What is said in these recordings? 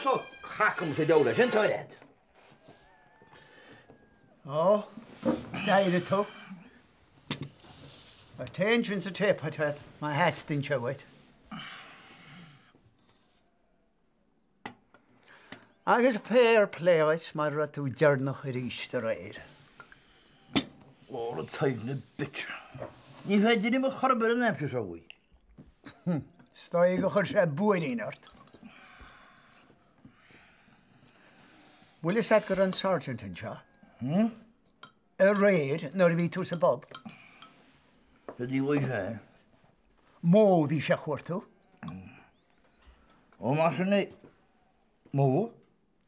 so cacaim sa deabhal é sin tá agat. Ó, d'éirigh tú. Tá tae ansin sa teapot agat má theastaíonn sé uait. Agus fair play dhuit mar a raibh tú deireanach arís aréir. Ó, a Thaidhg na bitse. Ní féidir liom a chor ar bith an aimsir seo uaidh. Is dóigh gur chuir sé buairín ort. Bhfuil fhios agat go raibh an Sergeant anseo? Aréir nuair a bhí tú sa bpub. Cad a bhí sé? Mó a bhí sé a chuartú. Ó mar sin é. Mó?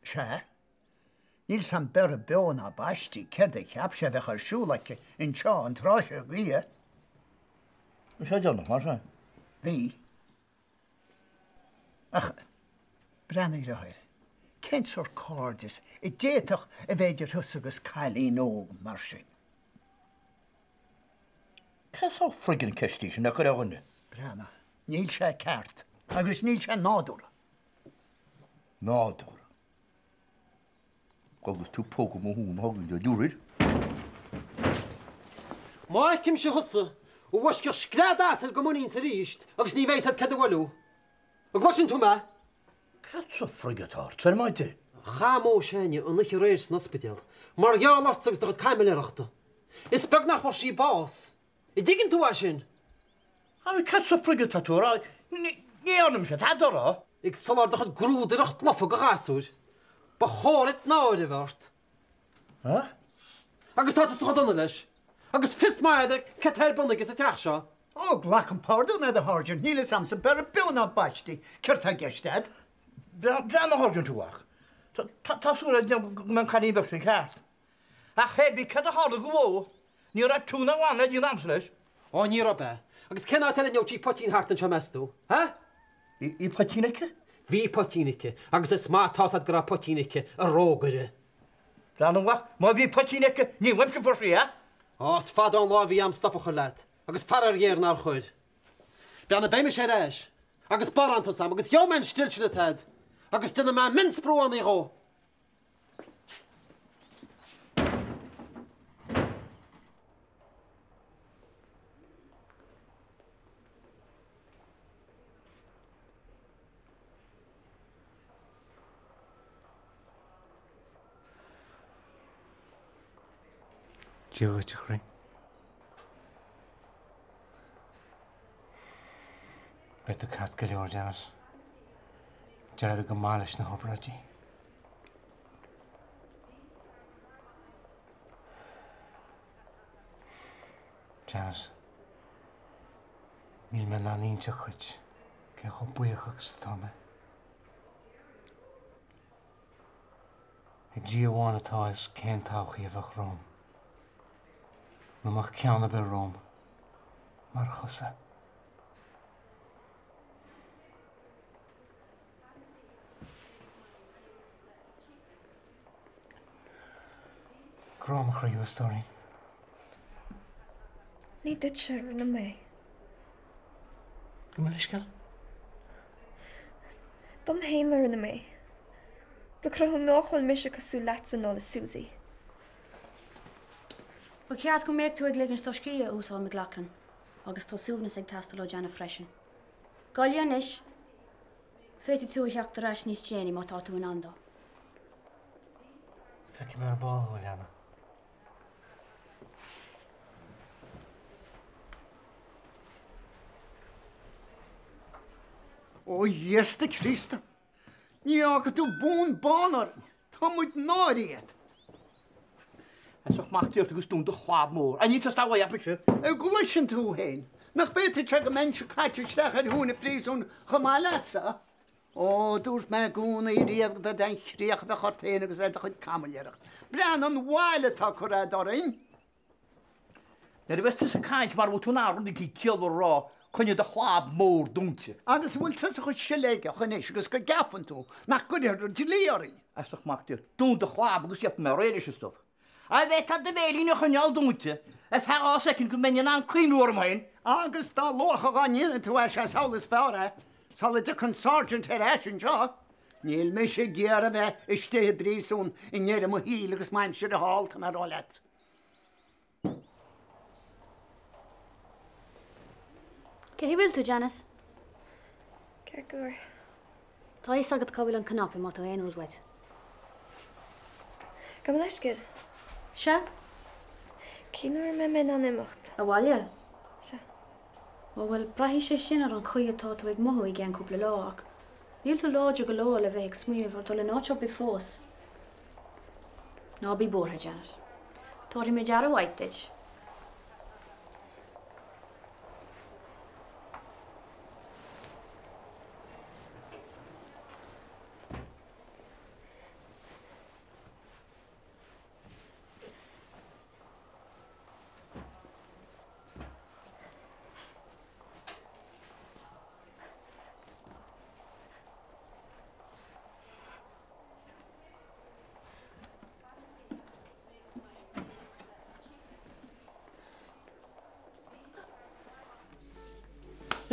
Sea. Níl 's a'm beirthe beo ná baistí céard a cheap sé a bheadh ar siúl aici anseo an tráth seo d'oíche. Bhí sé deireanach mar sin. Bhí. Ach breathnaigh air. Cén sórt cairdeas a d'fhéadfadh a bheith idir thusa agus cailín óg mar sin? Cén sórt friggin ceist í sin a chur ar dhuine? Breathnaigh, níl sé ceart agus níl sé nádúrtha. Nádúrtha? Agus tú pógadh mo thún thug do dúrir. Má fheicimse thusa i bhfoisceacht scread asail go muinín-sa arís agus ní bheidh 's a'd céard a bhuail thú. An gcloiseann tú mé? Cad sa frig atá ort, ar maide? Chaith Mó s'againne an oíche aréir san ospidéal mar gheall ortsa agus do chuid caimiléireachta. Is beag nach bhfuair sí bás. An dtuigeann tú é sin? Agus cad sa frig atá tú a rá? Ní dhearna mise tada a rá. Ag soláthar do chuid grúdaireacht lofa do ghasúir. Ba chóir duit náire a bheith ort. Huh? Agus tá tusa chomh dona leis. Agus fios maith agat cad tá ar bun aige sa teach seo. Ó, glacaim pardún agat, a Sháirsint, níl fhios a'msa beirthe beo ná baistí céard tá i gceist a'd. Breathnaigh a Sháirsint amach. Tá súil agam go mbeidh an cailín beag sin ceart. Ach hé bith cad a tharla do Mhó, ní raibh tune amháin le déanamh a'msa leis. Ó, ní raibh, ab ea? Agus cén áit eile a ngeobhadh sí poitín thart anseo, meas tú? Ha? Bhí poitín aici? Bhí poitín aici, agus is maith tá's a'd go raibh poitín aici, a rógaire. Breathnaigh amach, má bhí poitín aici, ní uaimse a fuair sí é. Ó, is fada an lá a bhí a'm stop a chur leat, agus faraor ghéar nár chuir. Breathnaigh, beidh mise ar ais, agus barántas a'm, agus gheobhaidh mé an stil sin atá a'd, agus déanfaidh mé mionsprúánaí dhó! Dia dhuit, a chroí. Beidh tú ceart go leor, Janet. D'éirigh go maith leis na hobráidí. Janet, níl mé in ann inseacht dhuit cé chomh buíoch agus atá mé. Ag Dia amháin atá a fhios cén todhchaí a bheadh romham. Nó an mbeadh ceann ar bith romham, marach thusa. Grá mo chroí thú, a stóirín. Ní duitse a rinne mé. Gabh mo leithscéal? Dom féin a rinne mé. Le cruthú nach bhfuil mise cosúil leatsa ná le Susie. Ba cheart go mbeadh tú ag ligint do scíth, a Uasail McLaughlin, agus tá suaimhneas ag teastáil ó Janet freisin. Gabh i leith anois. Féadfaidh tú a theacht ar ais níos déanaí má tá tú in ann dó. Feicfidh mé ar ball thú, a leana. Ó Íosta Críosta! Ní fhágfaidh tú bún bán orainn! Tá muid náirithe. Feasach mac Dé agus dún do chlab mór. An ní tusa a bhfuil mise? An gcloiseann tú féin? Nach bhféadfadh sé go mbeinnse caite isteach ar thúin an phríosúin chomh maith leatsa? Ó, dúirt mé i gcónaí riamh go b'é an chríoch a bheadh ort féin agus ar do chuid caimiléireacht. Breathnaigh an bhail atá curtha agat orainn! Nuair a bheas tusa ag caint mara bhfuil tú in ann rud éicint ciallmhar a rá, coinnigh do chlab mór dúnta. Agus an bhfuil tusa chomh siléigeach anois agus go gceapann tú nach gcuirfear an dlí orainn? Feasach mac Dé, dún do chlab agus gheobhaidh mé réidh leis an stuif. An bhféadfá do bhéilín a choinneáil dúnta ar feadh 2 soicind go mbeinn in ann cuimhniú orm féin? Agus dá luaithe dhá ndéanann tú é, sé is amhlaidh is fearr é, sula dtiocfaidh an Sergeant ar ais anseo. Níl mise ag iarraidh a bheith istigh i bpríosún i ndeireadh mo shaoil agus m'aimsire thall, tá mé ag rá leat. Cén chaoi a bhfuil tú, Janet? Ceart go leor. Tá a fhios agat cá bhfuil an cnaipe má tá aon rud uait. Gabh mo leithscéal. Sea? Cén uair a mbeidh mé in ann imeacht? Abhaile? Sea. Ó bhuel, braithfidh sé sin ar an chaoi atá tú ag mothú i gceann cúpla lá, ach níl tú láidir go leor le bheith ag smaoineamh ar dul in áit ar bith fós. Ná bí buartha, Janet. Tabharfaidh muid aire mhaith duit.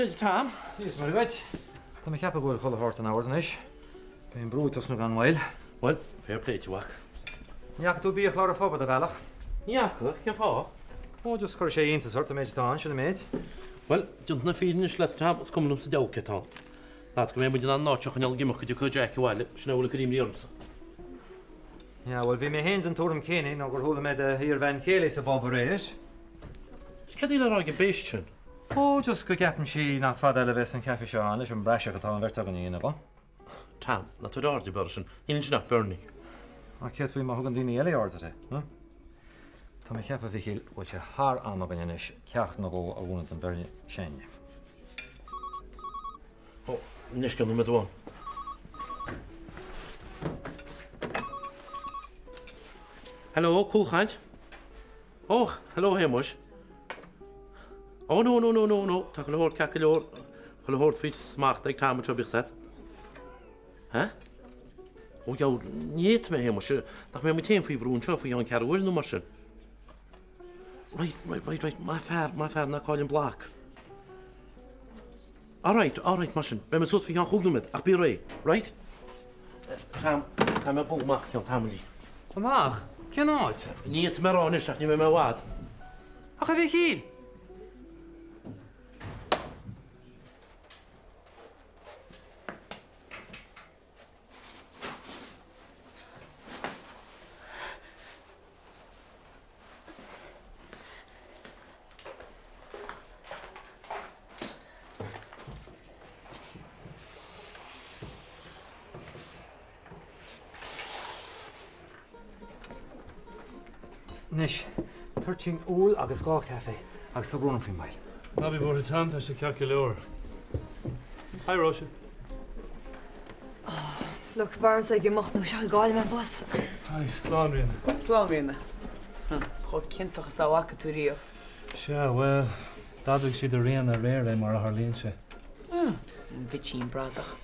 Dia duit Tom. Dia is Muire dhuit. Tá mé ag ceapadh go bhfuil chuile shórt in ord anois. Beidh an brú ag tosnú gan mhoill. Bhuel, fair play duit a mhac. Ní fhaca tú biachlár an phub ar do bhealach? Ní fhaca, cén fáth? Ó, just chuir sé iontas ort an méid atá ann, sin an méid. Bhuel, déanta na fírinne anois leat Tom, is cuma liom sa diabhal cé atá ann. Fhad is go mbeidh muid in ann an áit seo a choinneáil ag imeacht go dtiocfaidh Jack abhaile, sin é a bhfuil ag cur imní ormsa. Yeah, bhuel, bhí mé féin den tuairim céanna nó gur chuala mé do iar-bhean chéile sa bpub aréir. Is céard í le rá ag an bpéist sin? Ó, just go gceapann sí nach fada eile a bheas an caife seo ann leis an bpraiseach atá an bheirt againn a dhéanamh dho. Tom, ná tabhair aird ar bith air sin. Níl ansin ach Bernie. Ach céard faoi má thugann daoine eile aird uirthi, hm? Tá mé ag ceapadh, a Mhichíl, go bhfuil sé thar am againn anois ceacht nó dhó a mhúineadh don Bernie sin. Ó, anois ceann nóiméad amháin. Hello, cúlchaint. Ó, hello a Shéamuis. Ó, no, no, no, no, no, tá chuile shórt ceart go leor, chuile shórt faoi smacht ag Tom anseo, bíodh a fhios agat. Hä? Ó, dheabhail, ní fhéadfaidh mé, a Shéamuis, nach mbeidh muid féin faoi bhrú anseo faoi cheann ceathrú uaire nó mar sin. Right, right, right, right, maith fear, maith fear, ná caill an bloc. Alright, alright, mar sin, beidh mé suas faoi cheann chúig nóiméad, ach bí réidh, right? Tom, tá mé ag dul amach ceann tamaillín. Amach? Cén áit? Ní fhéadfaidh mé a rá anois ach ní bheidh mé i bhfad. Ach a Mhichíl! Anois, toirtín úll agus 2 caife agus tá brón orm faoin moill. Ná bí buartha Tom, tá sé ceart go leor. Hi Róise. Look, b'fhearr dhomsa ag imeacht nó seachas go gcaillfidh mé an bus. Hi, slán Ríona. Slán Ríona. Chomh ciontach is dá bhfaca tú riamh. Sea, bhuel, d'admhaigh sí do Ríona aréir é mar a tharlaíonn sé. An bitchín bradach.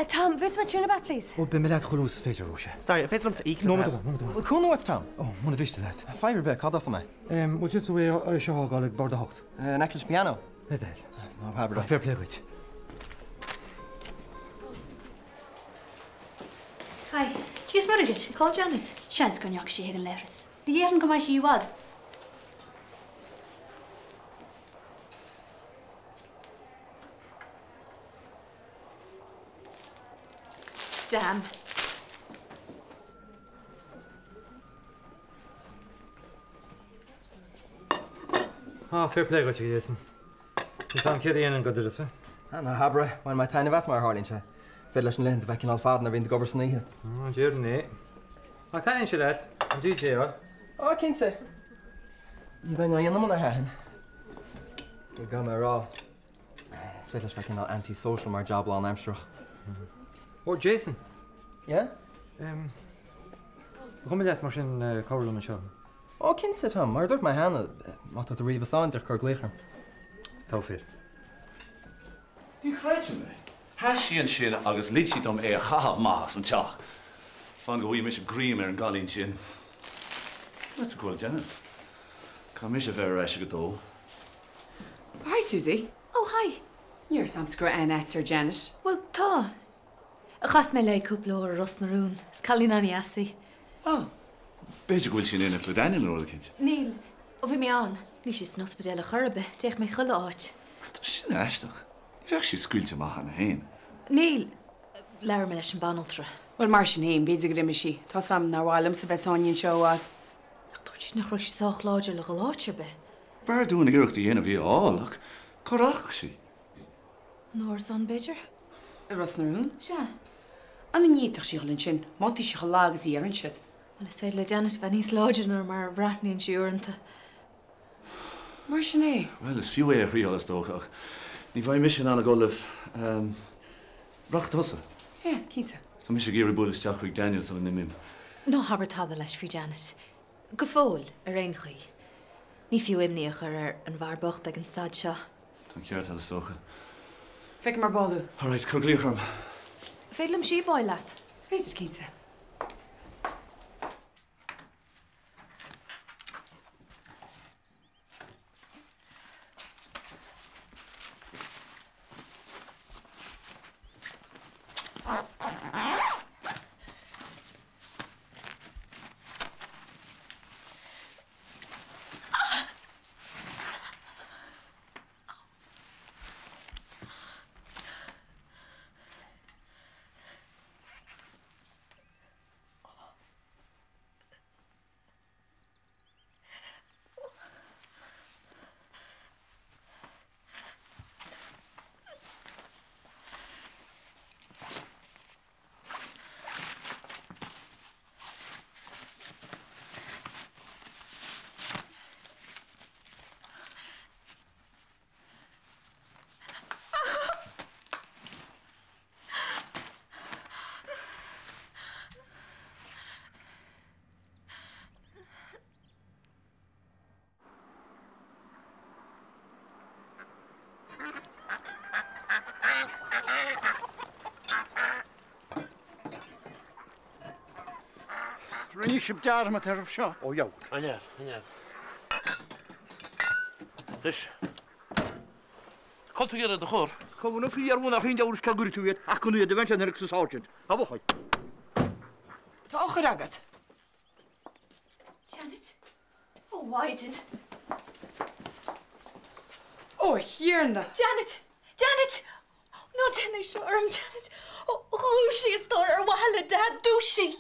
Tom, bhféadfadh mé tuna back, please? Ó, beidh mé leat chomh luath is is féidir, Róise. Sorry, an féidir liomsa íoc Nóiméad amháin, nóiméad amháin. Bhfuil cúnamh uait, Tom? Ó, muna mhiste leat. Fadhb ar bith, cá dtosóidh mé? Bhfuil tusa réidh é seo a fhágáil ag bord a hocht? In aice leis an pianó? Le do thoil. Ná habair é. Fair play dhuit. Hi. Dia is Muire duit, cá bhfuil Janet? Seans go ndeachaigh sí chuig an leithreas. Ní dhéarfainn go mbeidh sí i bhfad. Damn. Ah, fair play dhuit, a Jason. Níl 's a'm céard a dhéanfainn gan d'uireasa. Ah, ná habair é. Bhain mé taitneamh as mar a tharlaíonn sé. Féidir leis na laethanta bheith cineál fada nuair a bhíonn tú ag obair san oíche. Ah, déarfainn é. Ach taitníonn sé leat, an DJ-áil? Á, cinnte. Ní bheinn á dhéanamh munar thaitin. Caithfidh mé a rá, is féidir leis bheith cineál anti-social mar jab lánaimsearach. Ó, Jason. Yeah? Em, ba chuma leat mar sin cabhrú liom anseo? Ó, cinnte, Tom. Mar a dúirt mé cheana, má tá tú riamh i sáinn, díreach cuir glaoch orm. Togha fir. Ní chreidim é. Sheas sí ansin agus lig sí dom é a chaitheamh amach as an teach. Fan go bhfaighidh mise greim ar an gcailín sin. Cad é atá tú ag déanamh? Caithfidh mise a bheith ar ais ag a dó. Hi Susie. Oh, hi. Ní raibh 's a'msa go raibh aithne a'd ar Janet. Bhuel, tá. Chas mé léi cúpla uair i Ros na Rún. Is cailín an-deas í. Ó. B'fhéidir go bhfuil sí in éineacht le Daniel nó rud eicínt. Níl. Ó bhí mé ann. Níl sí san ospidéal ar chor ar bith. D'fhéach mé chuile áit. Tá sin aisteach. Ní bheadh sí scaoilte amach cheana féin. Níl. Labhair mé leis an banaltra. Bhuel, mar sin féin, b'fhéidir gur imigh sí. Tá's a'm nár mhaith liomsa bheith sáinnithe anseo i bhfad. Ach dúirt sí nach raibh sí sách láidir le dhul áit ar bith. B'fhearr dúinn iarracht a dhéanamh í a fháil, ach cá rachadh sí? An árasán, b'fhéidir? I Ros na Rún? Sea. An bhféadfadh sí a dhul ansin, má tá sí chomh lag is a dheireann siad. Bhuel, is féidir le Janet a bheith níos láidre ná mar a bhreathnaíonn sí uaireanta. Mar sin é. Bhuel, is fiú é a thriáil, is dócha, ach ní bheidh mise in ann a dhul libh. Rachaidh tusa? Yeah, cinnte. Tá mise ag iarraidh bualadh isteach chuig Daniel sula n-imím. Ná habair tada leis faoi Janet. Go fóill, ar aon chaoi. Ní fiú imní a chur ar an bhfear bocht ag an staid seo. Tá an ceart agat, is dócha. Feicim ar ball thú. Alright, cuir glaoch orm. Féidir liom síobáil leat? Is féidir, cinnte. Rinne sibh dearmad orthu seo. Ó dheabhail. An ea, an ea. Anois. Cá bhfuil tú ag iarraidh iad a chur? Cá bhfuil na fíor-bhunach aon deabhal is cá gcuirfidh tú iad ach go n-iad a bheith ansin ar sa sergeant. A bhuachaill. Tá eochair agat. Janet? Ó, Mhaighdean. Ó, a Thiarna! Janet! Janet! Ná déan é seo orm, Janet. Ó, dhúisigh, a stór, ar mhaithe le Dad, dúisigh!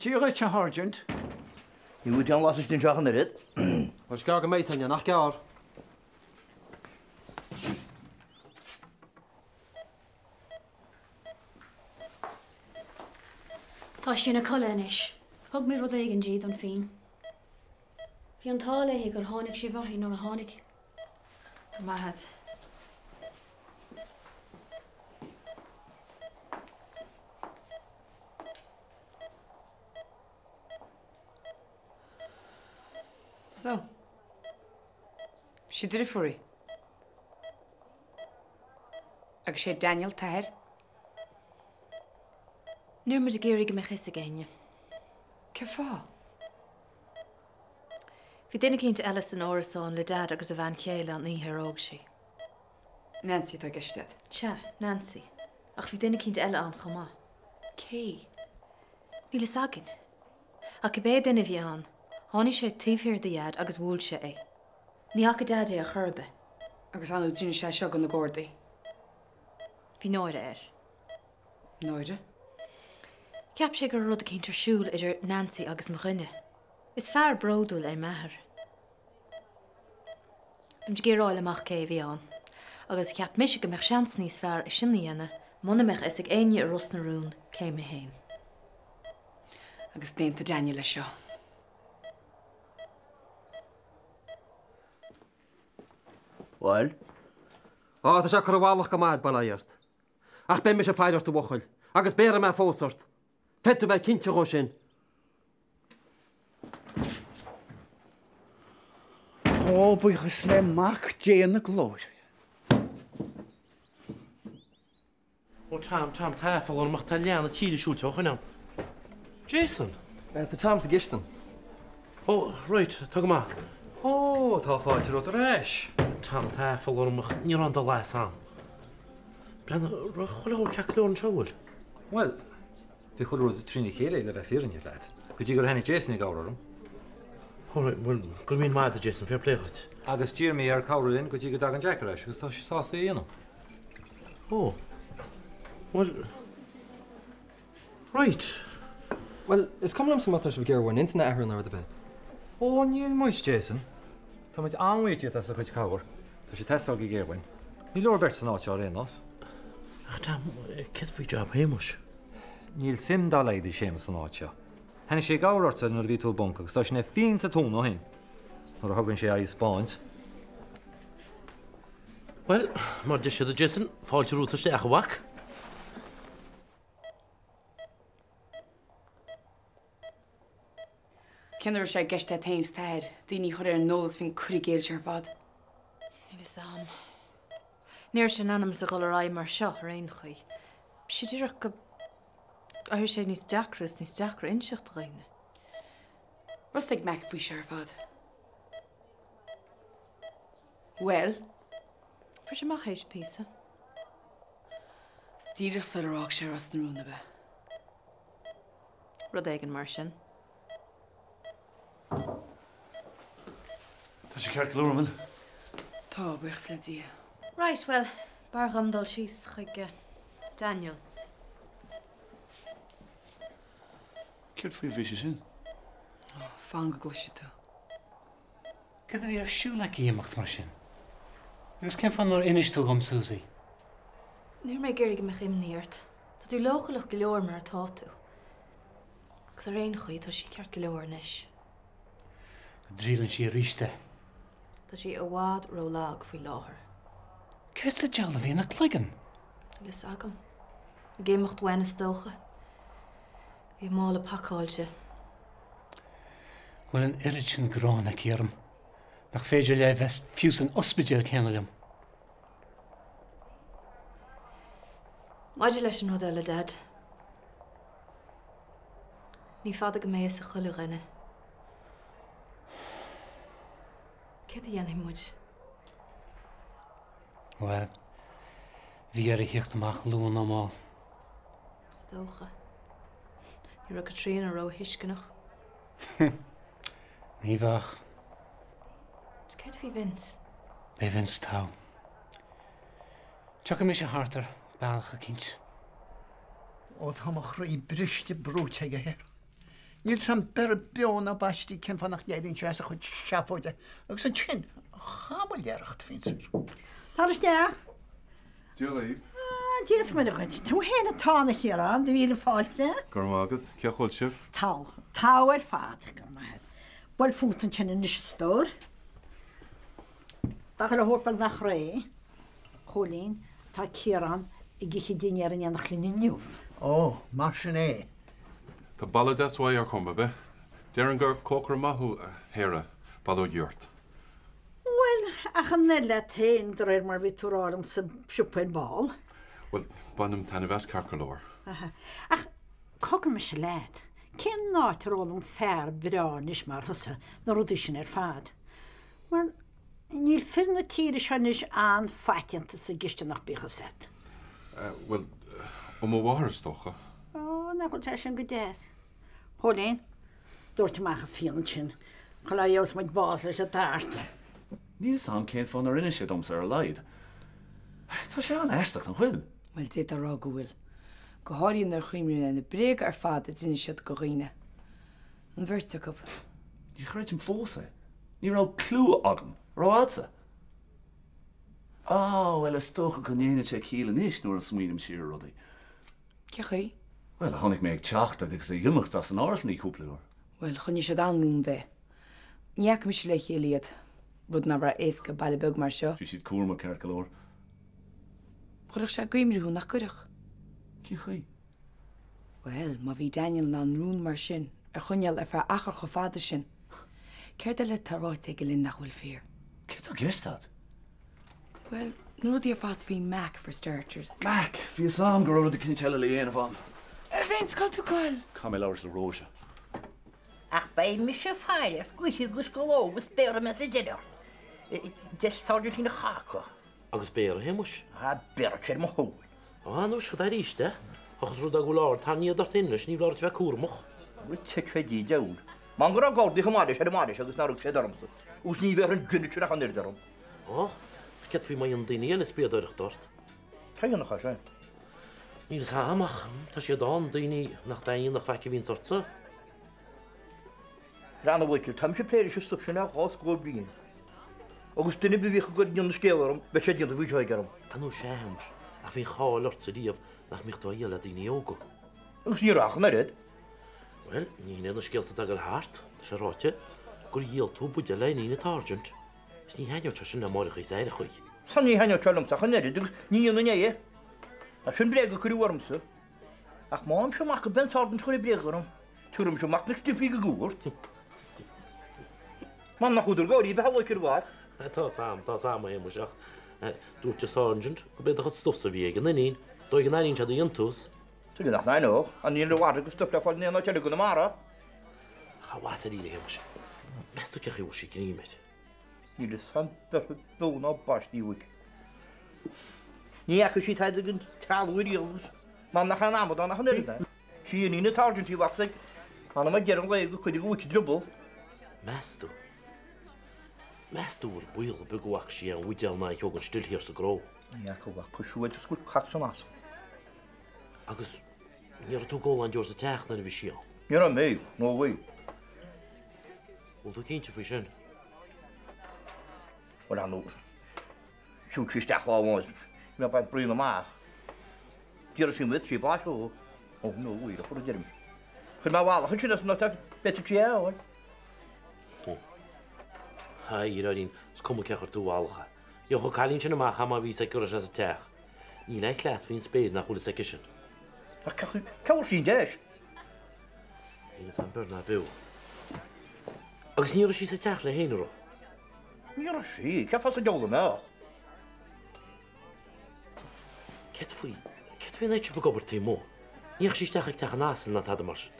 Dia dhuit, a Sháirsint. Ní bhfuil aon bhlas istigh anseo ach an oiread. Bhuel, is gearr go mbeidh, a Nach gearr? Tá sí ina codladh anois. Thug mé rud éigin di don phian. Bhí an t-ádh léi gur tháinig sibh uirthi nuair a tháinig. Go raibh maith agat. So. Sí deirfiúr í. Agus sé Daniel t-athair. Ní raibh muid ag iarraidh go mbeadh fhios ag éinne. Cén fáth? Bhí duine eicínt eile san árasán le Dad agus a bhean chéile an oíche ar fhág sí. Nancy atá i gceist agat. Sea, Nancy. Ach bhí duine eicínt eile ann chomh maith. Cé? Níl fhios againn. Ach cibé duine a bhí ann, tháinig sé taobh thiar de Dhaid agus bhuail sé é. Ní fhaca Daid é ar chor ar bith. Agus ar ndóigh d'inis sé seo do na Gardaí. Bhí náire air. Náire? Cheap sé go raibh rud eicínt ar siúl idir Nancy agus mo dhuine. Is fear bródúil é m'athair. Bhí muid ag iarraidh a fháil amach cé a bhí ann, agus cheap mise go mbeadh seans níos fearr é sin a dhéanamh muna mbeadh fhios ag éinne i Ros na Rún cé mé féin. Agus d'aontaigh Daniel leis seo. Bhuel? Á, tá sé curtha i bhfalach go maith, bail ó Dhia ort. Ach beidh mise ag faire ort, a bhuachaill, agus béarfaidh mé fós ort. Féadfaidh tú bheith cinnte dhó sin. Ó, buíochas le Mac Dé na Glóire. Ó Tom, Tom, tá aiféala orm ach tá leath na tíre siúilte ó shoin a'm. Jason! Tá Tom sa gcistin. Ó, right, tá go maith. Ó, tá fáilte romhat ar ais. Tom, tá aiféala orm ach ní raibh aon dul as a'm. Breathnaigh, raibh chuile shórt ceart go leor anseo, bhfuil? Bhuel, bhí chuile rud trína chéile, le bheith fírinneach leat, go dtí gur tháinig Jason i gcabhair orm. All right, bhuel, go raibh míle maith agat, Jason, fair play dhuit. Agus d'iarr mé air cabhrú linn go dtí go dtagann Jack ar ais, agus tá sé sásta é a dhéanamh. Ó, bhuel, right. Bhuel, is cuma liomsa má tá sibh ag iarraidh bhur n-intinn a athrú nó rud ar bith. Ó, níl muid, Jason. Tá muid an-bhuíoch díot as do chuid cabhair. Tá sé ag teastáil go géar uainn. Ní leor beirt san áit seo ar aon nós. Ach Tom, céard faoi jab Shéamuis? Níl suim dá laghad ag Séamus san áit seo. Tháinig sé i gcabhair ortsa nuair a bhí tú i bponc agus tá sé ina phian sa tóin ó shin, nuair a thugann sé aghaidh a 'spáint. Bhuel, mar a deir siad a Jason, fáilte romhat isteach, a mhac. Cén uair a raibh sé i gceist agat féin is t'athair daoine a chur ar an eolas faoin cur i gcéill seo ar fad? Níl fhios a'm. Ní raibh sé in ainm is a dhul ar aghaidh mar seo ar aon chaoi. Bhí sé díreach gur éirigh sé níos deacra is níos deacra inseacht do dhaoine. Raibh fhios ag Mac faoi seo ar fad. Bhuel? Fuair sé amach théis píosa. Díreach sular fhág sé Ros na Rún, ab ea? Rud éigin mar sin. Tá sé ceart go leor, an bhfuil? Tá, buíochas le Dia. Right, bhuel, b'fhearr dhom dul síos chuig Daniel. Céard faoi a bhí sé sin? Ó, fan go gcloisfidh tú. Céard a bhí ar siúl aici imeacht mar sin? Agus cén fáth nár inis tú dhom, Susie? Ní raibh mé ag iarraidh go mbeadh imní ort. Tá tú leochaileach go leor mar atá tú. Agus ar aon chaoi, tá sí ceart go leor anois. Go dtriaileann sí arís é. Tá sí i bhfad ró-lag faoi láthair. Céard sa diabhal a bhí ina cloigeann? Níl fhios agam. Ag imeacht uainn is dócha. Bhí a mála pacáilte. Bhfuil an oiread sin gráin aici orm nach féidir léi bheith fiú san ospidéal céanna liom? Maidir leis an rud eile, Dad, ní fada go mbeidh fhios ag chuile dhuine. Céard a dhéanfaidh muid? Bhuel, bhí air a thíocht amach luath nó mall. Is dócha. Ní raibh Caitríona róthuisceanach. Ní bheadh. Céard faoi Vince? Beidh Vince togha. Tiocfaidh mise thart ar bealach eicínt. Ó tá mo chroí briste brúite aige air. Níl 's a'm beirthe beo ná baistí cén fáth nach n-éiríonn sé as a chuid seafóide agus ansin an chamailéireacht a bhíonns air. Tar isteach. Dia dhaoibh. Ah, Dia is Muire dhuit. Tú féin atá ann a Chiaráin, do mhíle fáilte. Go raibh maith agat. Cén chaoi a bhfuil sibh? Togha. Togha ar fad. Go raibh maith agat. Buail fút ansin anois a stór. Tá chuile shórt beagnach réidh. Chóilín, tá Ciarán ag ithe dinnéar in éineacht linn inniu. Ó, mar sin é. Tá boladh deas uaidh ar chuma ar bith. Déarfainn gur cócaire maith thú, a Shéara, bail ó Dhia ort. Bhuel, ach an oiread leat féin, de réir mar a bhí tú a rá liom sa siopa ar ball. Bhuel, bainim taitneamh as ceart go leor. Aha. Ach cogar mise leat, cén áit ar fhoghlaim fear breá anois mar thusa na rudaí sin ar fad? Mar níl fir na tíre seo anois an-phaiteanta sa gcisteanach bíodh fhios a't. Bhuel, ó mo mháthair is dócha. Ó, nach bhfuil sé sin go deas. Chóilín, doirt amach an fíon ansin, chuile gheobhas muid bás leis an tart. Níl 'fhios a'm cén fáth nár inis sé domsa ar a laghad. Tá sé an-aisteach, nach bhfuil? Bhuel, d'fhéadfá a rá go bhfuil. Go háirithe nuair a chuimhním ar na bréaga ar fad a d'inis siad do dhaoine. An bheirt acu. Ní chreidim fós é. Ní raibh clue agam. An raibh a'dsa? Á, bhuel, is dócha go ndéanann sé ciall anois nuair a smaoiním siar ar rudaí. Cén chaoi? Bhuel, chonaic mé ag teacht agus ag imeacht as an árasán í cúpla uair. Bhuel, choinnigh siad an-rún de. Ní fhaca mise le chéile iad, rud nach raibh éasca i baile beag mar seo. Bhí siad cúramach ceart go leor. Chuirfeadh sé ag cuimhniú thú, nach gcuirfeadh? Cén chaoi? Bhuel, má bhí Daniel in ann rún mar sin a choinneáil ar feadh achar chomh fada sin, céard eile atá ráite aige linn nach bhfuil fíor? Céard atá i gceist agat? Bhuel, na rudaí ar fad faoi Mac, for starters. Mac! Bhí fhios a'm go raibh rud eicínt eile le dhéanamh a'm. A Vince, cá bhfuil tú ag goil? Caithfidh mé labhairt le Róise. Ach beidh mise ag faire ort go hoíche agus go lá agus béarfaidh mé sa deireadh ort. Deir Sáirsint an Cháca. Agus béarfaidh, a Shéamuis. Ah, béarfaidh sé ar mo shúil. Ah, nó siod arís é. Ach is rud é go bhfuil aird tarraingthe ort féin anois, ní foláir duit a bheith cúramach. Bhuel, tuigfidh Dia diabhal. Man go raibh gardaí chomh maith leis ar an mbaile seo agus nár thug siad ormsa, agus ní bhéarfainn duine sin ach an oiread orm. Á, ach céard faoi má dhéanann daoine eile spiadóireacht ort? Cé a dhéanfadh é sin? Níl fhios a'm, ach tá siad ann, daoine nach dtaitníonn an chraic a bhíonns ortsa. Breathnaigh a Mhichíl, táimse ag plé leis an stuif sin le dhá scór bliain. Agus duine ar bith a bhíodh ag goil ag déanamh scéal orm, bheadh sé déanta faoi seo aige orm. Ar ndóigh sea, a Shéamuis, ach bhí an cháil ortsa riamh nach mbíodh tú á dhíol le daoine óga. Agus ní raibh ach an oiread. Bhuel, ní hin iad na scéalta atá ag dul thart, tá sé ráite gur dhíol tú buidéal le iníon an tSáirsint. Is ní thaitneodh sé sin le máithreacha is aithreacha. Sea, ní thaitneodh sé liomsa ach an oiread agus ní dhéanfainn é. Ach sin bréag a cuireadh ormsa. Ach má fhaighimse amach gurb é an sáirsint a chuir an bhréag orm, tabharfaidh mise amach na stiopaí go gcúirt. Man nach údar gáirí a bheith a loiceadh ar bharr. Tá 's a'm, tá 's a'm, a Shéamuis, ach dúirt an sáirsint gurb é do chuid stuifse a bhí ag an iníon, dóigh go n-aithníonn sé do dhéantús. Tuige nach n-aithneodh, an níl a mhaith agus stuif le fáil in aon áit eile i gConamara. Ach a mhasarín, a Shéamuis, meas tú cén chaoi a bhfuair sí greim air? Níl fhios a'm beirthe beo ná baistí uaidh. Ní fhaca sí tada den trealamh riamh agus man nach aon amadán ach an oiread é. Sí iníon an tsáirsint í bhfaca M'anam ag deireadh an lae go cuid go bhfuic drioball. Meas tú? Meas tú bhfuil baol ar bith go bhfaca sí aon bhuidéal ná aon cheo den stil thiar sa gcró? Ní fhaca bhfaca siúd is go bhfuil cat san asal. Agus ní raibh tú ag ól aon deoir sa teach nuair a bhí sí ann? Ní raibh mé, no way. Bhfuil tú cinnte faoi sin? Bhuel, ar ndóigh, shiúil sí isteach lá amháin is mé ag baint braon amach. D'iarr sí uait sí blaiseadh. Ó, no way, a chur a deirim. Chuir mé i bhfalach ansin as an áit b'fhéidir sí é a fháil. A Fhíráirín, is cuma cé chuir tú i bhfalach é. Gheobhadh an cailín sin amach é má bhí fhios aici go raibh sé sa teach. Níl aon chleas faoin spéir nach bhfuil fhios aici sin. Ach cé bhfuair sí an deis? Níl fhios a'm beir ná beo. Agus ní raibh sí sa teach le héinne, an raibh? Ní raibh sí. Cén fáth sa diabhal a mbeadh? Céard faoi, céard faoin áit sibh ag obair taobh amuigh? Ní dheachaigh sí isteach ag teach an asail ná tada mar sin.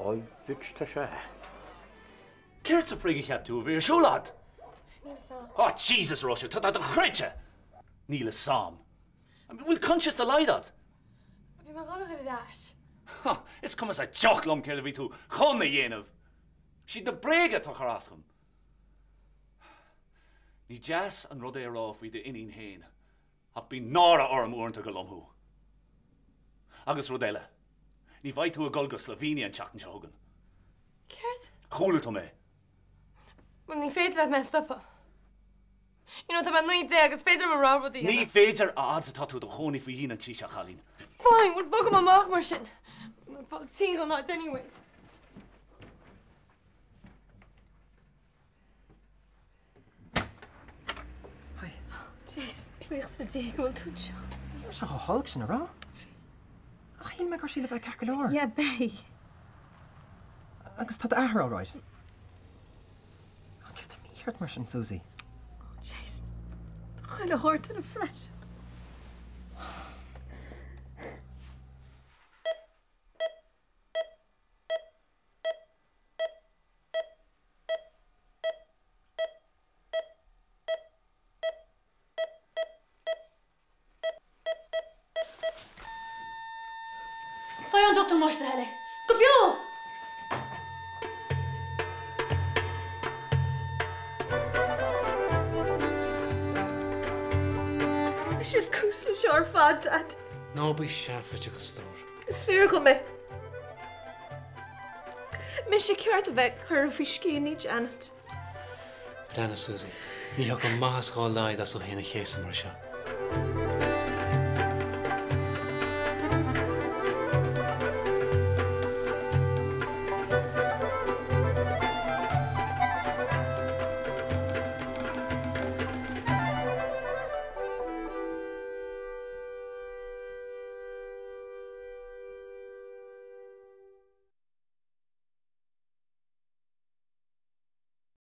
Oi, bhit tá sé. Céard sa frig a cheap tú a bhí ar siúl a'd? Níl 'fhios a'm. Oh Jesus, Róise, tá tá dochreidte! Níl 'fhios a'm. An bhfuil coinsias dá laghad a'd? Bhí mé ag dul a dhul ar ais. Ha, is cuma sa tsioc liom céard a bhí tú chun a dhéanamh! Siad na bréaga atá ag cur as dom. Ní deas an rud é a rá faoi d'iníon féin. Ach bíonn náire orm uaireanta gur liom thú. Agus rud eile, ní bheidh tú ag dul go Slovenia an tseachtain seo chugainn. Céard? Chuala tú mé. Bhuel, ní féidir leat mé a stopadh. You know, tá mé 19, is féidir liom mo rogha rud a Ní dhéanamh. féidir a fhad is atá tú i do chónaí faoi dhíon an tí seo, a chailín. Fine, bhuel, bogfaidh mé amach mar sin. Bhí mé ag fáil tinn den áit anyways. Hi. Jason, buíochas le Dia go bhfuil tú anseo. Ní raibh sé chomh holc sin, an raibh? Ach shíl mé go raibh sí le bheith ceart go leor. Yeah, beidh. Agus tá d'athair alright? Ach céard tá mícheart mar sin, Suzy? Oh, Jason, tá chuile shórt ina phraiseach. Faigh an dochtúir más do thoil é. Go beo! Mise is cúis leis seo ar fad, Dad. Ná bí seafóideach, a stór. Is fíor dhom é. Mise ceart a bheith ag cur faoi sciath ní Janet. Breathnaigh, Suzy, ní thiocfadh maitheas dhá laghad as tú féin a chéasadh mar seo.